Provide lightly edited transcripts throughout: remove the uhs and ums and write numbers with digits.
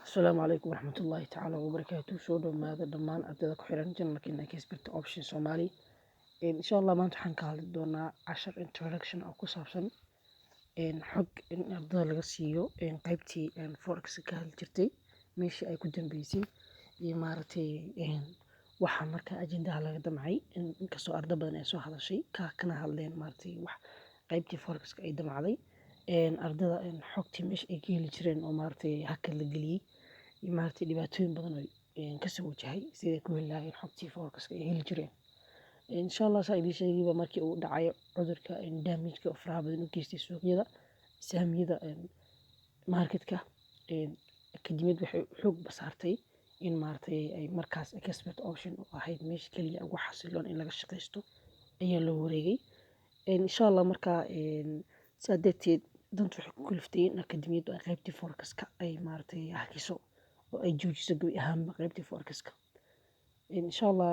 Asalaamu calaykum waraxmatullaahi tacaala wabarakaatu. Soo dhowaada dhammaan ardayda ku xiran channelkeena Expert Option Somali. Insha Allah maanta waxaan ka hadli doonaa cashar introduction oo ku saabsan xog in ardayda laga siiyo qaybtii forex ka hadli jirtay, meeshii ay ku dambeysay iyo maaragtay waxa marka ajendaha laga damcay. Inkastoo arday badan ay soo hadashay kana hadleen maaragtay wax qaybtii forex ay damcday ardayda, xogtii meesha ay ka heli jireen oo maaragtay hakad la geliyey iyo maaragtay dhibaatooyin badan oo kasoo wajahay sidai ku heli lahaayeen xogtii forex ay heli jireen. Insha Allah, saa idiin sheegayba, markii uu dhacay cudurka damage-ka faraha badan u geystay suuqyada saamiyada marketka, akademiyad waxay xoog saartay in maaragtay ay markaas Expert Option oo ahayd meesha keliya ugu xasiloon in laga shaqaysto ayaa loo wareegay. Insha Allah markaa saa darteed danta waxay ku kaliftay in akademiyaddu ay qaybtii forex-ka ay maaragtay hakiso oo ay joojiso gebi ahaanba qaybtii forex-ka. Insha Allah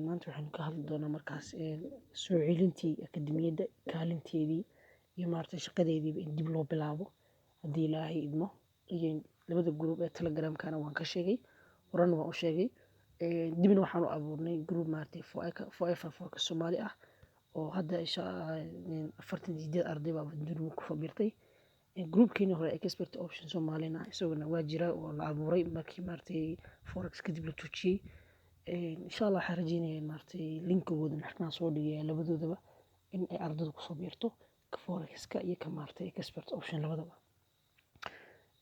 maanta waxaynu ka hadli doonaa markaas soo celintii akademiyadda, kaalinteedii iyo maaragtay shaqadeediiba in dib loo bilaabo haddii Ilaahay idmo. Iyo labada group ee Telegramkana waan ka sheegay, horena waan u sheegay. Dibna waxaan u abuurnay group maaragtay Forever Forex Soomaali ah oo hadda insha 48 arday baa durba ku biirtay. Groupkeeni hore Expert Option Soomaalina isaguna waa jira oo la abuuray markii maaragtay forex kadib la joojiyey. Insha Allah waxaan rajeynayaa maaragtay linkigooda maxkaan soo dhigaya labadoodaba in ay ardaydu kusoo biirto, ka forex-ka iyo ka maaragtay Expert Option labadaba.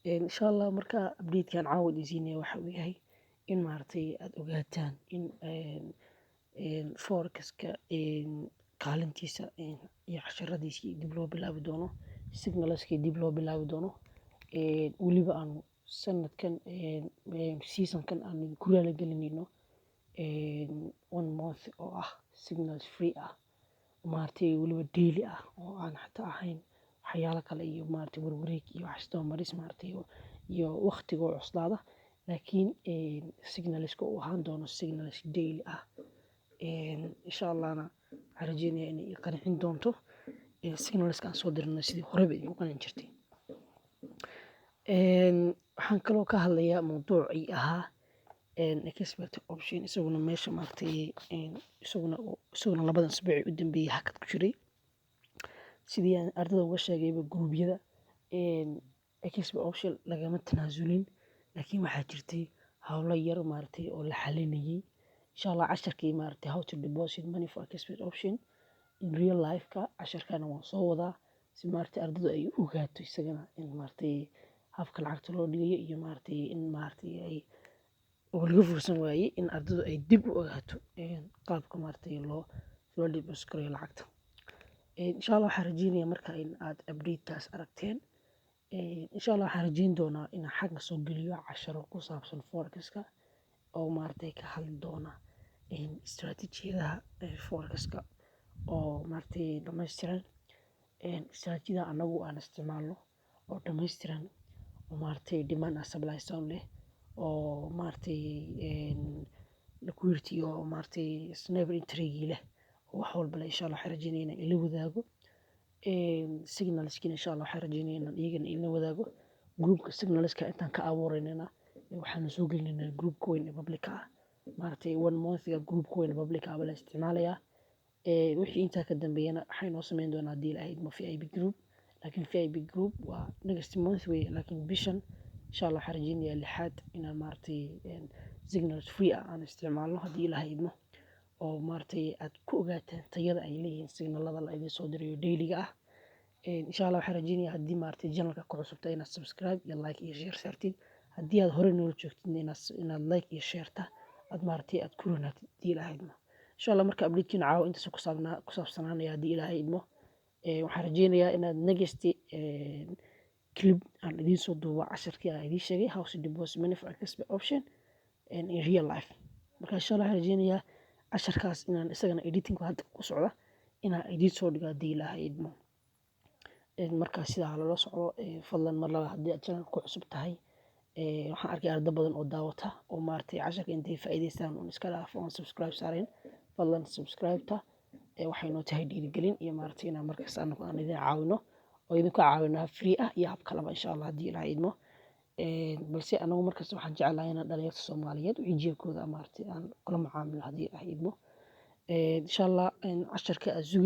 Insha Allah marka update-kan caawa idin siinaya waxa uu yahay in maaragtay aad ogaataan in forex-ka kaalintiisa iyo casharadiisii dib loo bilaabi doono, signalskii dib loo bilaabi doono. Weliba aanu sanadkan, seasonkan, aan ku raali gelinayno one month oo ah signals free ah, maaragtay weliba daily ah, oo aan xataa ahayn waxyaalo kale iyo maaragtay warwareeg iyo wax isdaba maris maaragtay iyo waqtiga oo cuslaada, laakiin signalska uu ahaan doono signals daily ah. Insha Allahna waxaan rajeynayaa inay i qancin doonto signalska aan soo dirno sidii horeba idinku qancin jirtay. Waxaan kaloo ka hadlayaa mawduucii ahaa Expert Option, isaguna meesha maaragtay isaguna labadan asbuuci u dambeeyay hakad ku jiray. Sidii aan ardayda uga sheegayba gruubyada, Expert Option lagama tanaasulin, laakiin waxaa jirtay hawlo yar maaragtay oo la xalinayay. Insha Allah casharkii maaragtay how to deposit money for Expert Option in real life-ka, casharkana waan soo wadaa si maaragtay ardaydu ay u ogaato isagana in maaragtay habka lacagta loo dhigayo iyo maaragtay in maaragtay ay oo laga fursan waayey in ardaydu ay dib u ogaato qaabka maaragtay loo deposit gareeyo lacagta. Insha Allah waxaan rajeynayaa marka in aad update-taas aragteen. Insha Allah waxaan rajeyn doonaa inaan xagga soo geliyo casharo ku saabsan forex-ka oo maaragtay ka hadli doona istiraatiijiyadaha forex-ka oo maaragtay dhammaystiran, istiraatiijiyada anagu aan isticmaalno oo dhammaystiran, oo maaragtay demand and supply zone leh, oo maaragtay liquidity oo maaragtay sniper entry leh oo wax walba leh. Insha Allah waxaan rajeynayaa inaan ila wadaago signalskiina. Insha Allah waxaan rajeynayaa inaan iyagana ila wadaago groupka signalska intaan ka abuureynana. Waxaanu soo gelinaynaa groupka weyn ee public ah. Maaragtay one monthga groupka weyn ee public ah baa la isticmaalayaa. Wixii intaa ka dambeeyana waxay noo sameyn doonaa haddii Ilaahay idmo VIP group, laakiin VIP group waa next month wey. Laakiin bishan insha Allah waxaan rajeynayaa lixaad inaan maaragtay signals free ah aan isticmaalno haddii Ilaahay idmo, oo maaragtay aad ku ogaataan tayada ay leeyihiin signalada la idin soo dirayo dailyga ah. Insha Allah waxaan rajeynayaa haddii maaragtay channelka ku cusubtahay inaad subscribe iyo like iyo share saartid. Haddii aad hore noola joogtid, inaad like iyo shareta aad maaragtay aad ku ronaatid haddii Ilaahay idmo. Insha Allah marka updatekiina caawa intaas ku saabsanaanaya haddii Ilaahay idmo. Waxaan rajeynayaa inaad next clip aan idiin soo duubo casharkii aan idiin sheegay, how to deposit money for Expert Option in real life. Marka insha Allah waxaan rajeynayaa casharkaas inaan isagana editing hadda ku socda inaan idiin soo dhigo haddii Ilaahay idmo. Markaa sidaa lala socdo fadlan. Mar labaad, haddii aad channelka ku cusub tahay, waxaan arkay arday badan oo daawata oo maaragtay casharka intay faa'iidaystaan uun iska dhaafo oon subscribe saarayn. Fadlan subscribe-ta waxay noo tahay dhiirigelin iyo maaragtay inaan markasta anagu aan idin caawino oo idinku caawino hab free ah iyo hab kalaba insha Allah haddii Ilaahay idmo. Balse anagu markasta waxaan jeclahay inaan dhalinyarta Soomaaliyeed wixii jeebkooda, maaragtay, aan kula macaamilo haddii ah idmo. Insha Allah casharka aad sugi.